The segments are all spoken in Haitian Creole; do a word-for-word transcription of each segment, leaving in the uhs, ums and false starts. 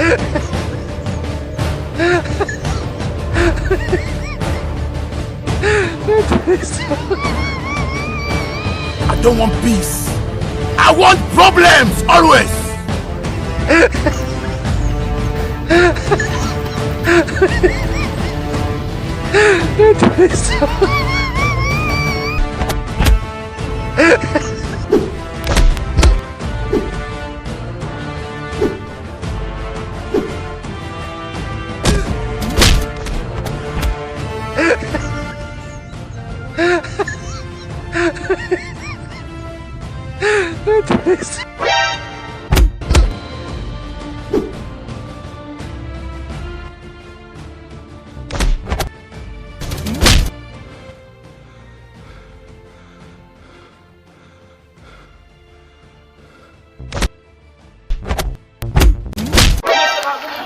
I don't want peace. I want problems always.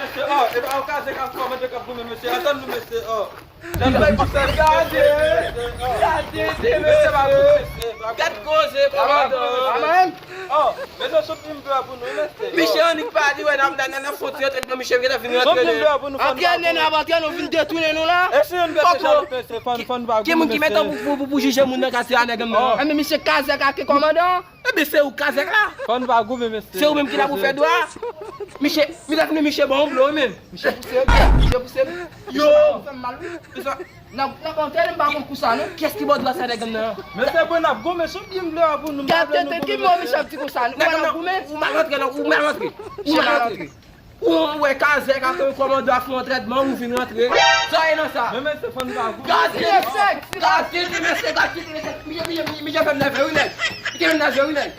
Mesye, oh, e pa yon kazèk k ap kòmande k ap goumen, mesye. Atann nou, mesye, oh. Jan nou bay konsèy, gade, gade, mesye, pa goumen, mesye, pa goumen. Gad koze, kòmandan. Oh, mesye, sou plim dwa pou nou, mesye. Miche annik pa di, wè, nan, nan, nan, nan fon ti antrenman, Miche gentan vin rantre. Sou plim dwa pou nou, fò nou pa goumen. Antrenè n ap antrenè, nou vin detounen nou la. E si youn pete janm, mesye, fò, fò nou pa goumen, mesye. Ki moun ki mete w pou, pou, pou, pou jije moun nan katye a, nèg m nan? Oh. Enben, misye kazèk ak kòmandan. Ebyen, se ou kazèk la. Fò n pa goumen, mesye. Se ou menm ki la pou fè dwa. Miche, mi ta fini, Miche ban yon blo, wi, menm. Miche pouse m, Miche pouse m. Yo! Miche fè m mal, wi. N ap, n ap antre, m pa konn kou sa, non. Kiyès ki ba w dwa sa, nèg m nan? Mesye, bon, n ap goumen sou plim dwa pou nou, m pa vle nou goumen, mesye. Gad tete ki mo Miche ap di konsa, nou wè n ap goumen? Ou mal antre, non, ou mal antre. Ou mal antre. Ou wè kazèk ak kòmandan ap fè yon trètman, ou vin rantre. Sa ye nan sa? Men, mesye, fò n pa goumen. Gad tete, gad tete, mesye, gad tete, mesye. Miche, Miche, Miche fè m nève, wi, nèg. Miche fè m nève, wi, nèg.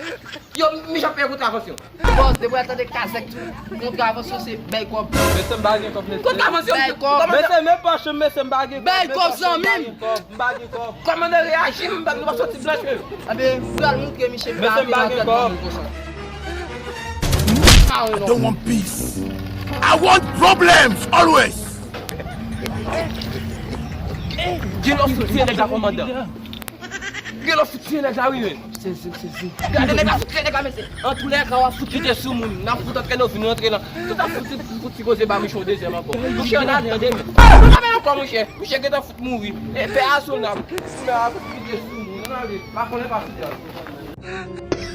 Yo, Miche ap fè kontravansyon. Bòs, depi w tande kazèk tou, kontravansyon se bay kòb. Mesye, m pa gen kòb, mesye. Kontravansyon, bay kòb. Mesye, men pòch mwen, mesye, m pa gen kòb. Bay kòb, zanmi m. M pa gen kòb, m pa gen kòb. Kòmandan reyaji, m pa, nou pa soti blanch, menm. Enben, m pral montre misye, mesye, m pa gen kòb. I don't want peace. I want problems always. Gen lòt fout tiye nèg la, kòmandan. Gen lòt fout tiye nèg la, wi, men. Sezi, sezi. Gade nèg la fout tiye nèg la, mesye. Antoulèka, w ap fout kite sou moun. N ap fout antre nou vin rantre nan. Tout ap fout, fout ti koze ba Miche yon dezyèm ankò. Miche ann ale, tande, men. Ann ale ankò, monchè. Miche gentan fout mouri. E pè a sou n ap. Pè a fout kite sou moun. Ann ale. Pa konnen pa sou tè.